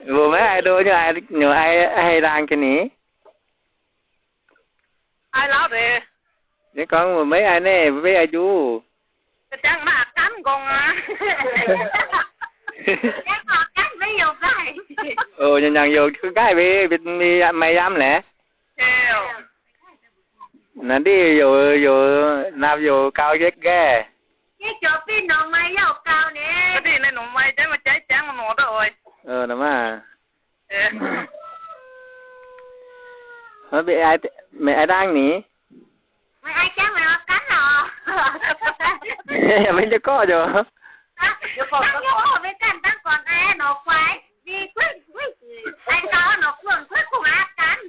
Mbuo maiv ai ndo nyei, nyei ai, ai laanh ga'ni. Ai lauv deix. Yie gorngv mbuo maiv ai naaiv, mbuo maiv ai njuov. Za'gengh maaih ganh nqorngv aqv. Za'gengh maaih ganh maiv yiem nqaih. Oc, nyanc nyanc youc nqaih mbuo, mbuo maaih yamv laeh. Naaiv ndiev youc, youc napc youc gau nqaih. Yie ziouc fih nongc maaih yauh gau nyei. Naaiv ndiev naaiv nongc maaih jangv, maaih jangv jangv nor dov oix. Meih ai, meih ai dangh ni? Meih ai jangv meih oix ganh oc. Meih jangv gorqv njoux. Dangh nyouz meih ganh dangh gorn ai nor guai. Mingh guiv, guiv, ai gau nor guonh guiv kungx aqv ganh.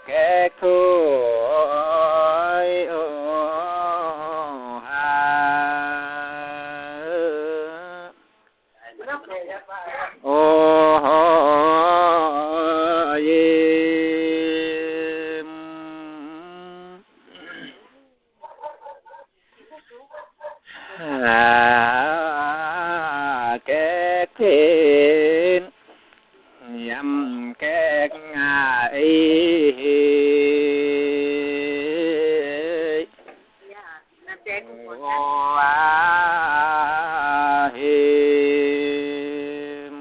Gaeqv tuix haa, o, yiem, gaeqv pen, yiem gaeqv aa, ei, o, aa, him.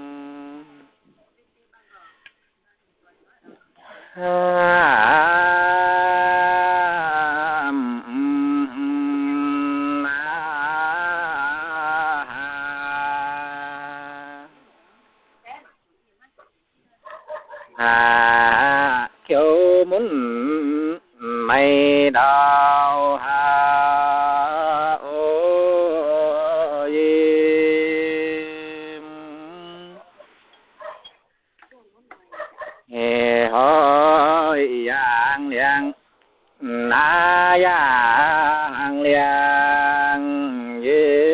Ziouv mun maiv ndau haa, o, yiem. Ih hnoi yangh liangh, naaiv yangh liangh yiem.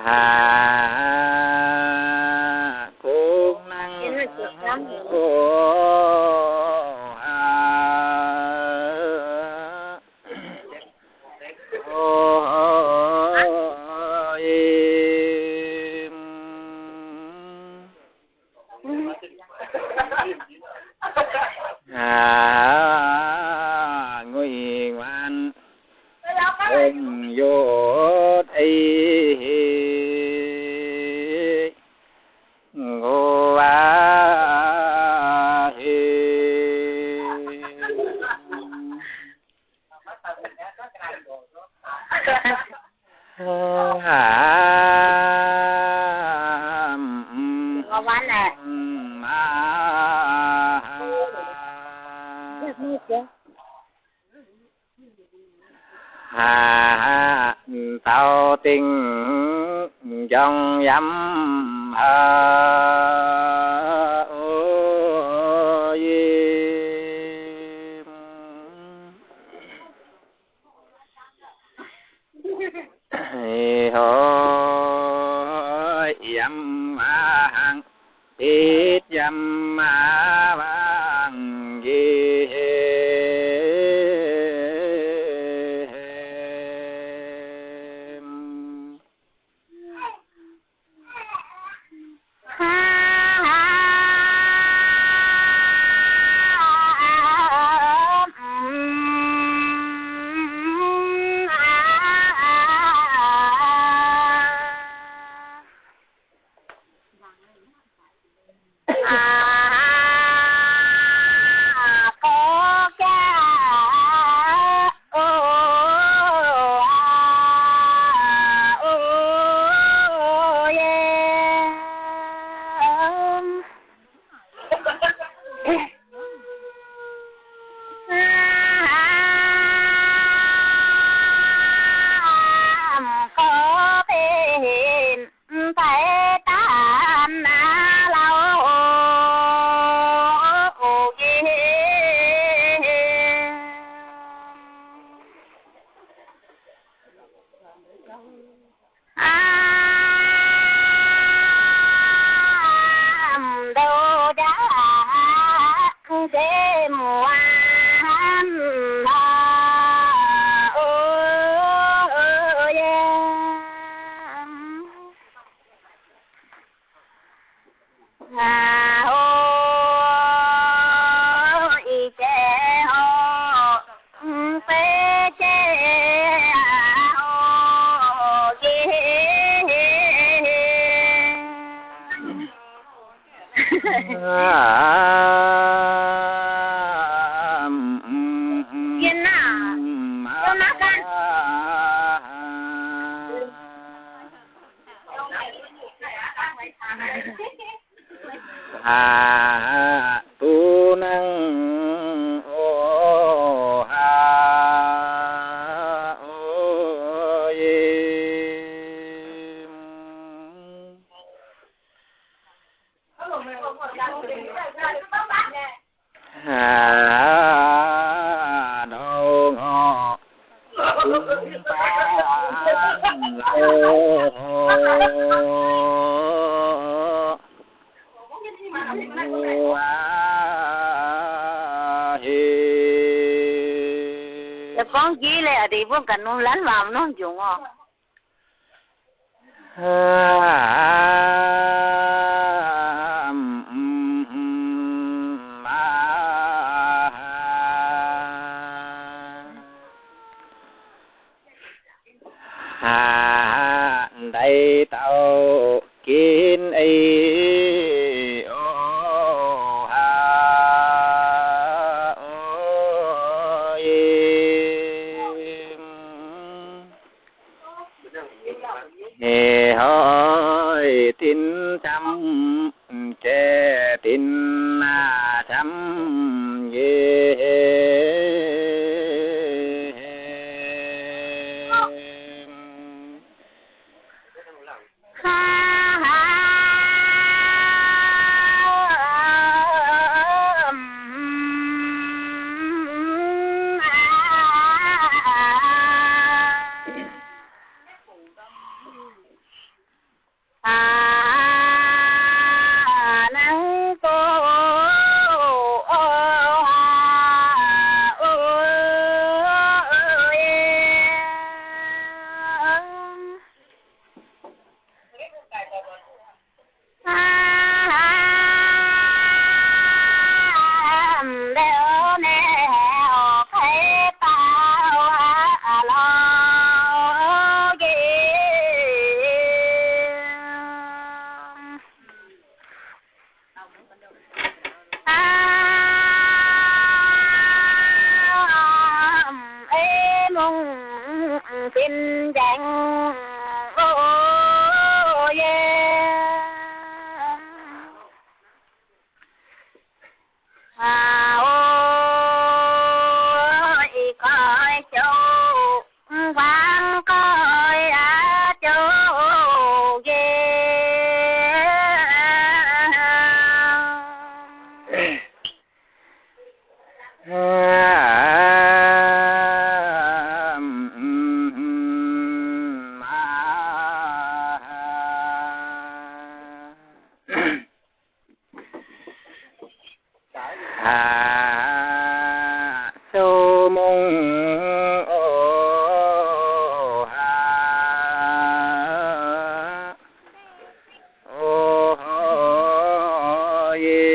Aa, kungx nangv, o, aa, o, Hungh yotv ei heh, nqox aac heh. Haaix dauh dingh njorngh yamv haaix, o, yie hoic yamv aav hangx, bitv yamv aav hangx, yie Haaix duqv nangv, o, haaix, o, yie. Haaix dauh ngorc, o, heh. Yie gorngv njiec leiz a'ndiev mbuo ganh norm lanv waac norm njongc oc. Haaix ndaix dauh ginv ei, o, haaix, o, yie. Heh hoic dinx camv, jaiv dinx naaiv camv, yie. Sin nzaeng o yie. Ih goix jouv, guangc goix aqv jouv yie. Sou mungv o haa, o yie.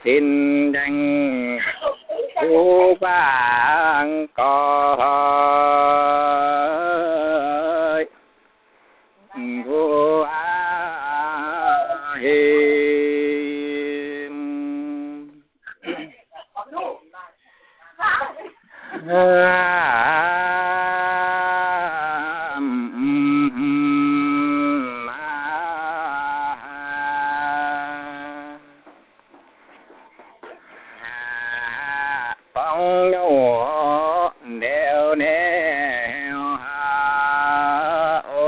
Sin nzaeng o guangc goix nqox aqv hemx. Borngz nyouv ndeu neu haa o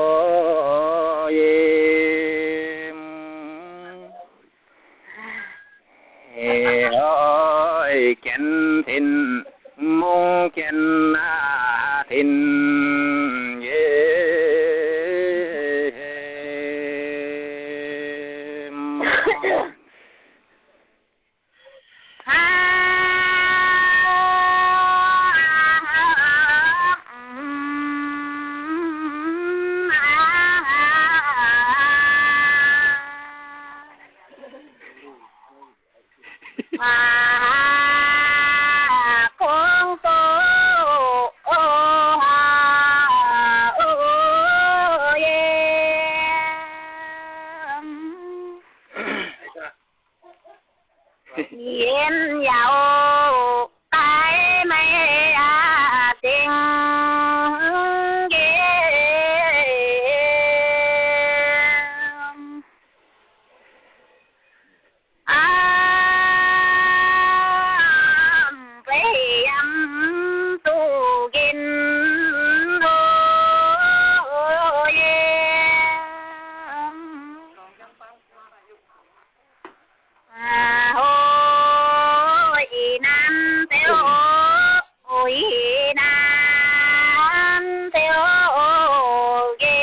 yie. Heh hoi jienv tin, mungv jienv aav tin yie. Kungx doqc o haa o yie. Yien yaac gaaix meih aqv dingc nqemh. Aav, mv zeiz yiem duqv nqemh o yie. Aa, o, ih nanv deix o, ih nanv deix o, nqemh.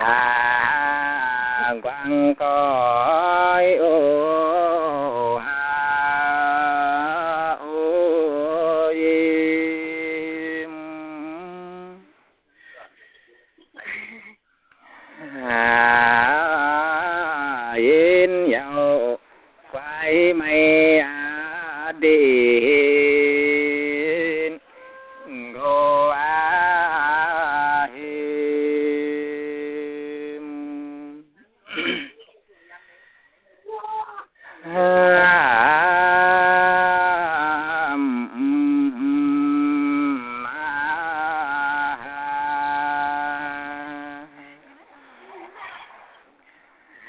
Aa, guangc goix o haa o yie. Aa, yie yaac guaaix meih aqv dingc nqox aqv hemx.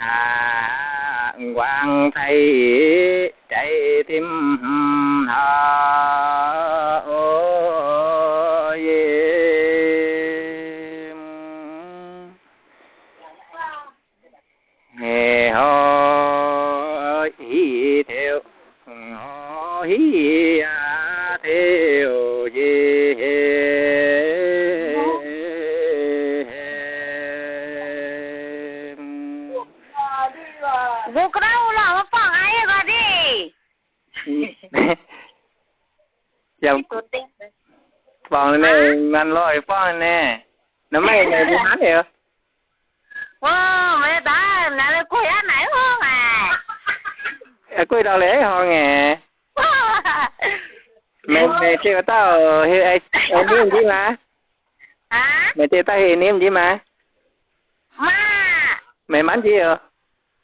Aa, guangc daaih jai tim hnoi o yie. Heh hoi hiv teuv, hoi hiv aav teuv yie. Mbuo ga'ndauv lorh maiv buangh aqv, yie ga'ndiev. Yaac buangh naaiv, ngan lorh buangh naaiv. Naaiv meih naaiv mbuo hnangv heuc. Meih daaih naaiv gueiv ndau leiz horngh aeqv. Meih, meih se wuov dauh heuc A'nimv nyei maah? Meih se dauh heuc A'nimv nyei maah? Maah. Meih manv njiec oc.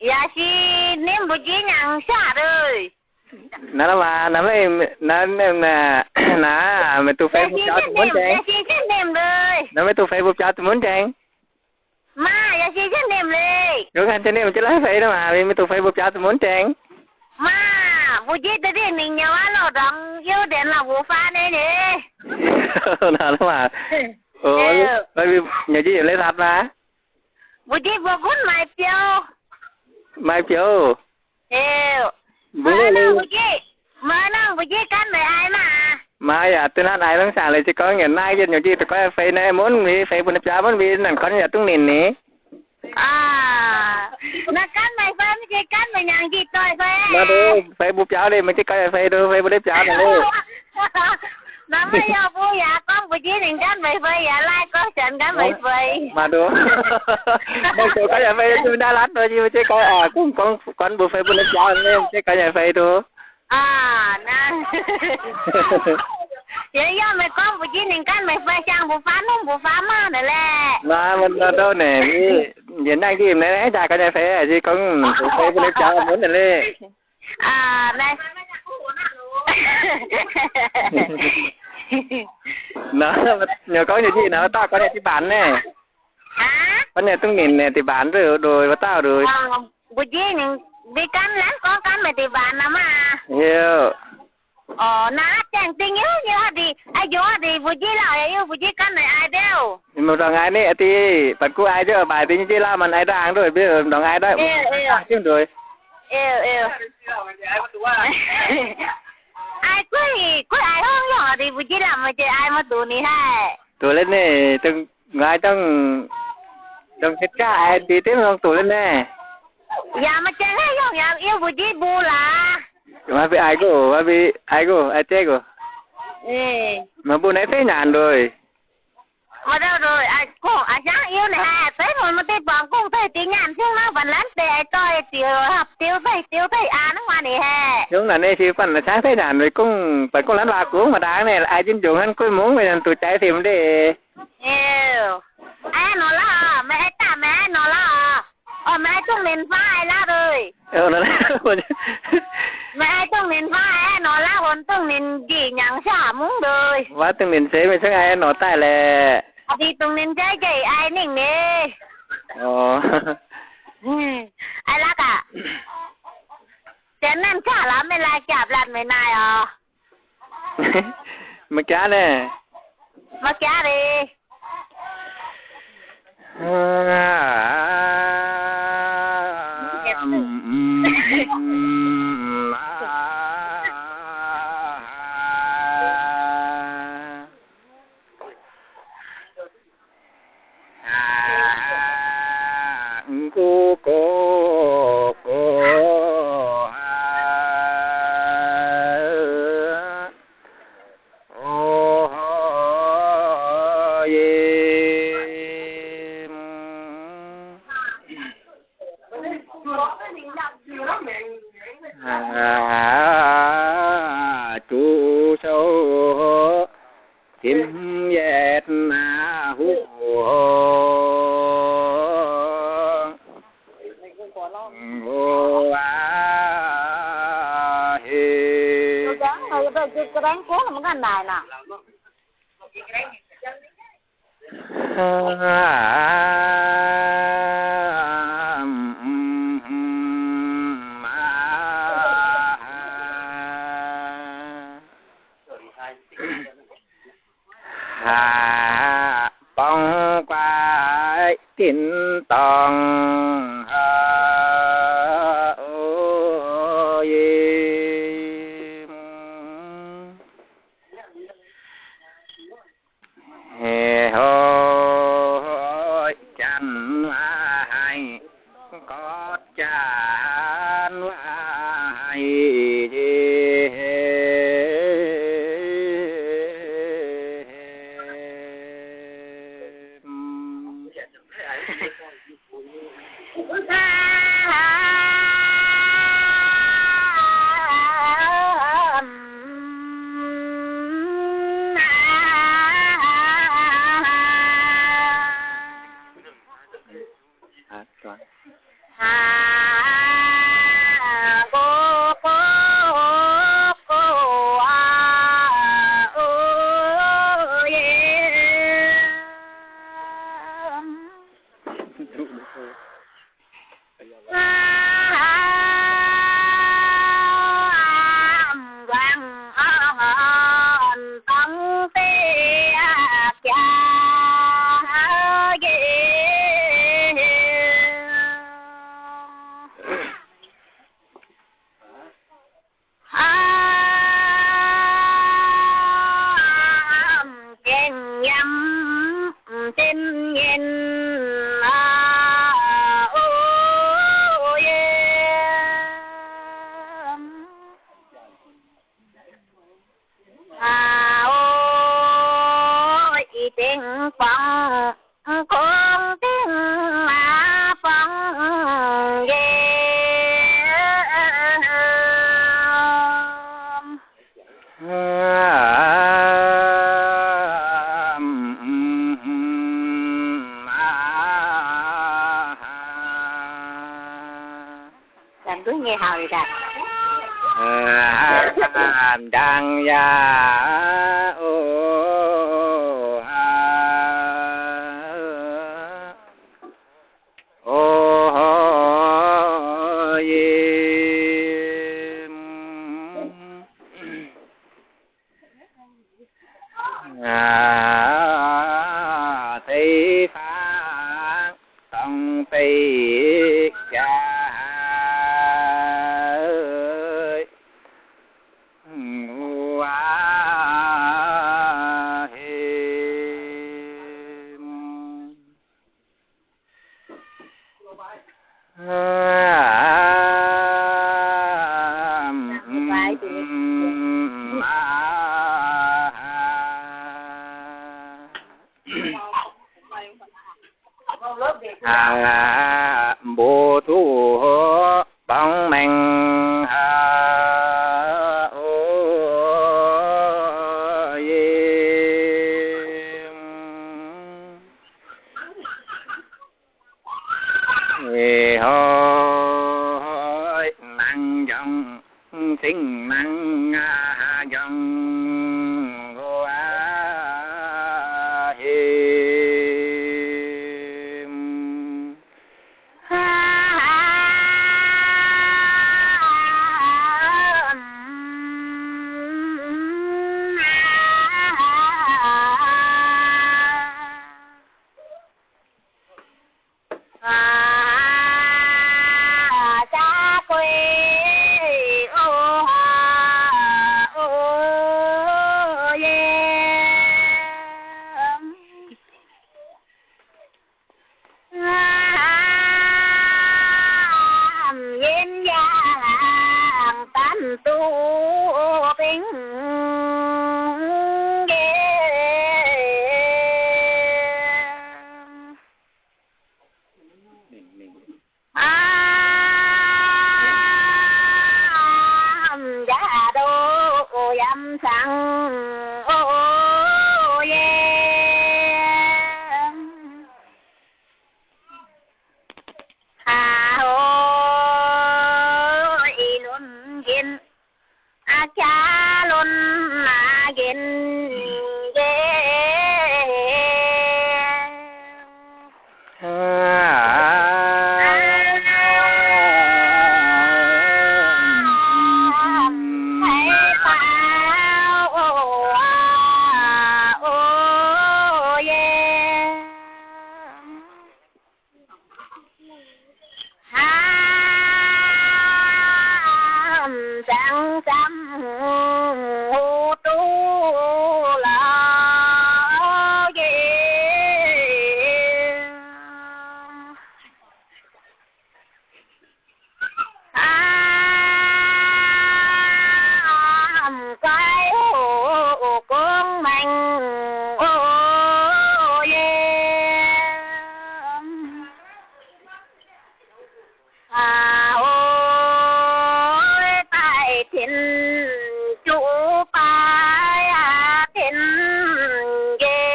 Yaac se Nimv mbu'ziex nyaangc saac deix. Naaiv la'maah, naaiv, naaiv, naaiv, naaiv, meih duqv feix mbuo biaux zuqc munv nzengc. Naaiv meih duqv feix mbuo biaux zuqc munv nzengc. Maah, yaac se jienv Nimv leiz. Yungz ganh jienv Nimv jienv laiv feix nor maah, meih duqv feix mbuo biaux zuqc munv nzengc. Maah, mbu'ziex deix dingh mingh nyei waac loz-ndorngx youh ndienx la'buo faan nyei nyei. Naaiv la'maah. Nyei njiec yietc leiz latc maah. Mbu'ziex mbuo gunv maaih biouv. Maaih biouv. Mbuo nangc mbu'ziex, mbuo nangc mbu'ziex gan meih aix maah. Maaih yaac duqv nanv aix mangc saah leiz, se gorngv yietc naaiv yietc nyungc njiec da'goiv feix naaiv munv mbu'ziex, feix bun ninh biaux munv mbu'ziex, nanc gorn yaac duqv ninh ni. Naaiv gan meih fai maiv zeiz gan meih nyaangc njiec doic fai? Maaih duqv, feix mbuo biaux ninh, maiv zeiz gan yaac feix duqv, feix mbuo leiz biaux ninh leiz. Naaiv maaih yaac mbuo yaac gorngv mbu'ziex ninh gan meih fai yaac laaic gorngv janx gan meih feix. Maaih duqv. Maiv zeiz gan yaac feix, yie maiv naaiv latv nor, yie maiv zeiz gan, gorngv, gorngv mbuo feix mbuo leiz biaux ninh, maiv zeiz gan yaac feix duqv. Aa, naaiv. Yie yaac meih gorngv mbu'ziex ninh gan meih fai siang mbuo faanv hungh mbuo faanv maah naaic laeh. Naaiv, maiv ndouh naaic, yietc naaiv nqemh naaiv jaax gan yaac feix, se gorngv mbuo feix mbuo leiz biaux munv naaic leiz. Aa, naaiv. Naaiv, nyei gorngv nyei njiec naaic, wuov dauh gorngv nyei diqc mbaanx naaiv. Gorngv nyei dungx ninh naaic diqc mbaanx ndoih, wuov dauh ndoih. Mbu'ziex ninh mbuo gan laanh gorngv gan meih diqc mbaanx nor maah. Hiuv. Orqc, naaiv jaeng-dingh nyei, nyei oix deix, aa, njoux oix deix mbu'ziex lauh yaac yiem mbu'ziex gan meih aix mbiouh. Mv ndorngx aix ni, aa, deix, baac guv aix njiec mbaaic deix nyei njiec lauh, maaih aix ndaangc ndoih mbiouh, mv ndorngx aix ndaangc jienv ndoih. Aix guv, guv aix hungh yungh oix deix mbu'ziex lamh meih jiex aix maiv duqv ni haih. Duqv leiz naaic, dongh ngaaix dongh, dongh setv gaav aix deix dimv longx duqv leiz naaic. Yaac maaih jangx haaix yungh yaac yiem mbu'ziex mbuo laac. Maaih fih aix guv, maaih fih aix guv, aix zeiv guv. Maaih mbuo naaiv zeiv nyaanc ndoih. Maaih dauh ndoih, aa, gong, aa, hnyangx yiem naaic haih zeiv muonz maaih deix buangh gong deix deix nyaanh cingv nor, banc lanv deix aix doix ziux hapv diuv deix diuv deix aa nangv maah ni haih. Yungz naaic ninh siu banc hnyangx zeiv nyaanc weic gong, banc gong lanv waac gux maaih ndaangc naaic, aix jienv njongc hnangv gueiv mungv weic naaic duqv jaaix fim ndeic. Aix nor lauh, meih aix daaih meih aix nor lauh. Orqc, meih aix dungx ninh fai aix lauh ndoih. Meih aix dungx ninh fai aix nor lauh, honx dungx ninh njiec nyaangc saac mungv ndoih. Waac dungx ninh se meih cingv aix nor daaih laeh. Aa, dungx ninh jaiv njiec aix ningh ni. Orqc. Aix laqv aqv. Janx naaiv jaax laaix meih laai jaapc laanh meih naaic orqc. Maiv jaax naaic. Maiv jaax ni. Zuqc sou zimv yietc huv. Haac borngz guaax dinc dorngh haac, o, yie. Heh, hoi, janx waac haic, gorqv janx waac haic. Ndaangc yaac o, o, yie deix fangx dorngx deix jaax, wuov hemx. Mbuo duqv borngz maengx haaix, o, yie. Ih hnoi nangh njorngv, zingh nangh njorngv, wuov hemx. Yiem yaangh daan duqv bingv nqemh. Aav, yaac ndoqv yaac cangx, o, yie. Aav, o, ih lunx nqemh, aav, jaax lunx aav, nqemh nqemh. Haiz faaux, o, o, yie. Hnamv zangx zamv huv duqv lorz nqemh. Hnamv guaix hoc gorngv maengc, o, yie. Aav, o, daaih tien juqv baaix aav, tien nqemh.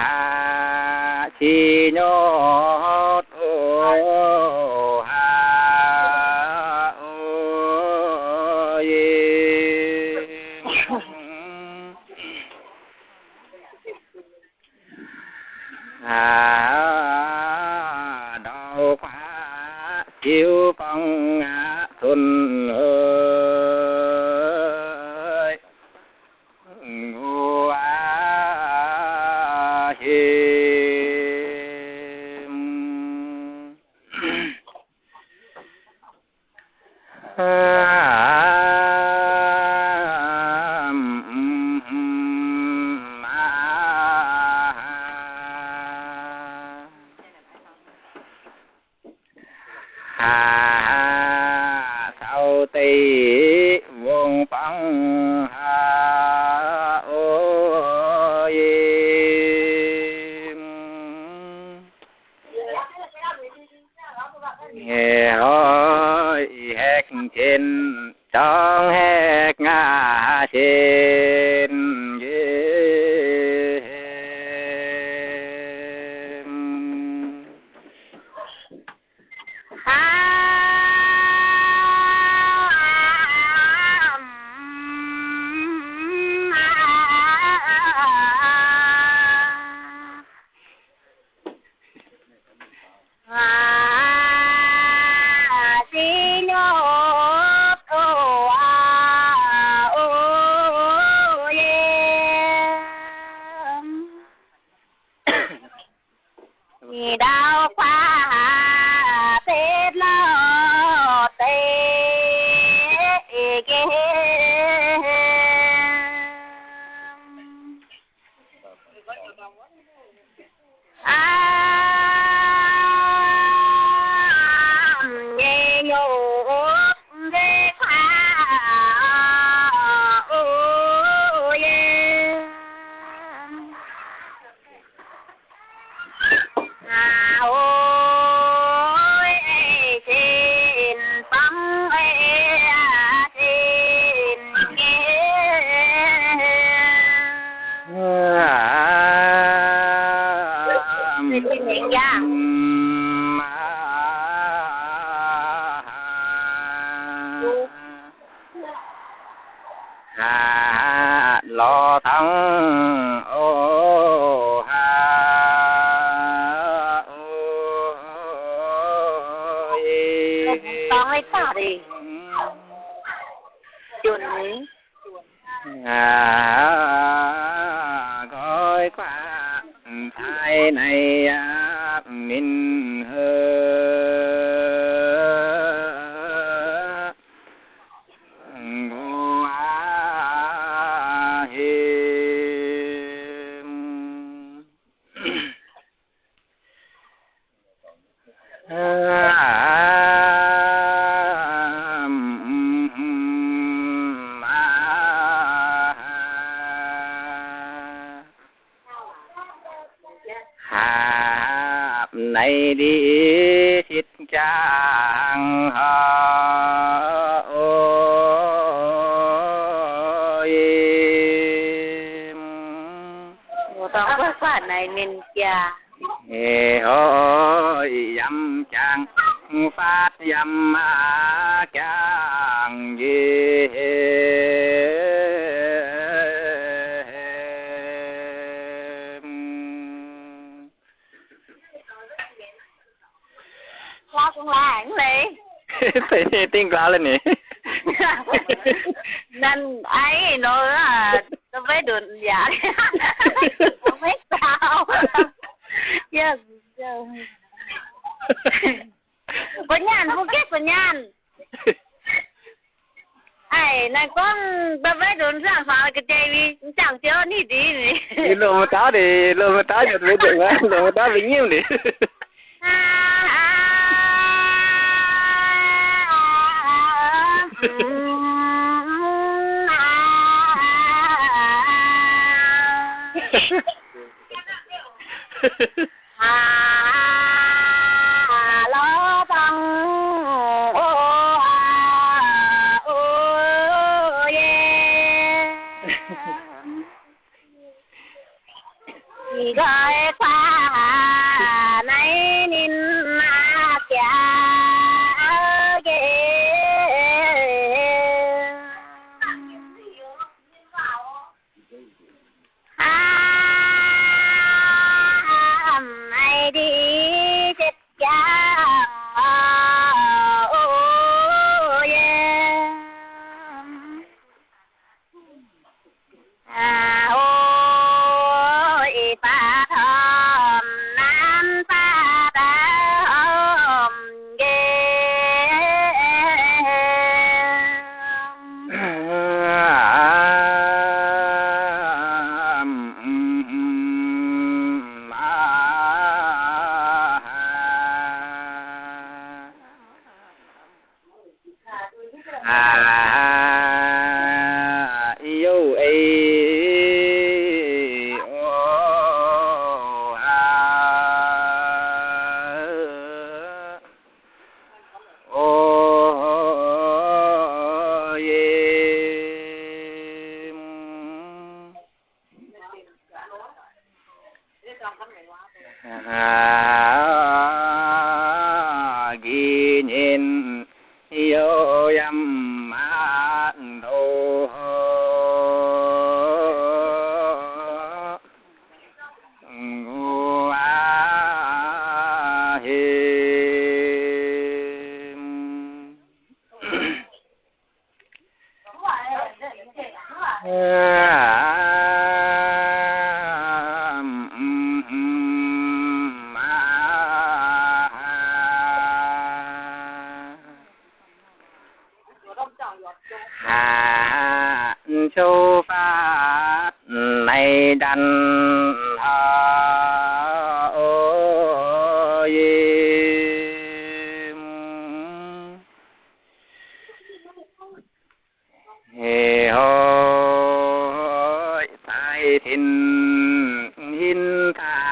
Haaix nyungc, o, haaix, o, yie. Aav, ndau kuaaiv siou borngz aav, cun haic wuov hemx. Haaix, haaix, caux deix wongh borngz haaix, o, yie. Ih hnoi haeqv cien, zorngv haeqv ngaah cien yiem. Lorz tangv oc, haav oc, nqoi guaav taaih naaiv yaac min heuc mbuo hemx. Haav naaiv ndiev sitv jangv horc oc. Ih hnoi yiem jangv faatv yiem aqv jangv njiec hemx. Dingh glaau la'nyeic. Nanc aiv nor, maiv ndonc yaac maiv daaux. Mbuo nyaanh, mbuo gaeqv mbuo nyaanh. Aaih, naaiv gorngv maiv ndonc nzangc faaux ga'jei mingh, jangc jienv nitv ndiev mingh. Loz-maiv daauv ndiev, loz-maiv daauv nyei, loz-maiv daauv mingh nyiemv ndiev. Nqoi guaav naaiv ninh maiv jaax njiec. Haav naaiv ndiev sitv jangv oc, yie. Ih baac tormh nanv baac daaih horpc nqemh. aac, ciouv faatv naaiv ndanc haaix, o, yie, hoic daaih tin-hin daaih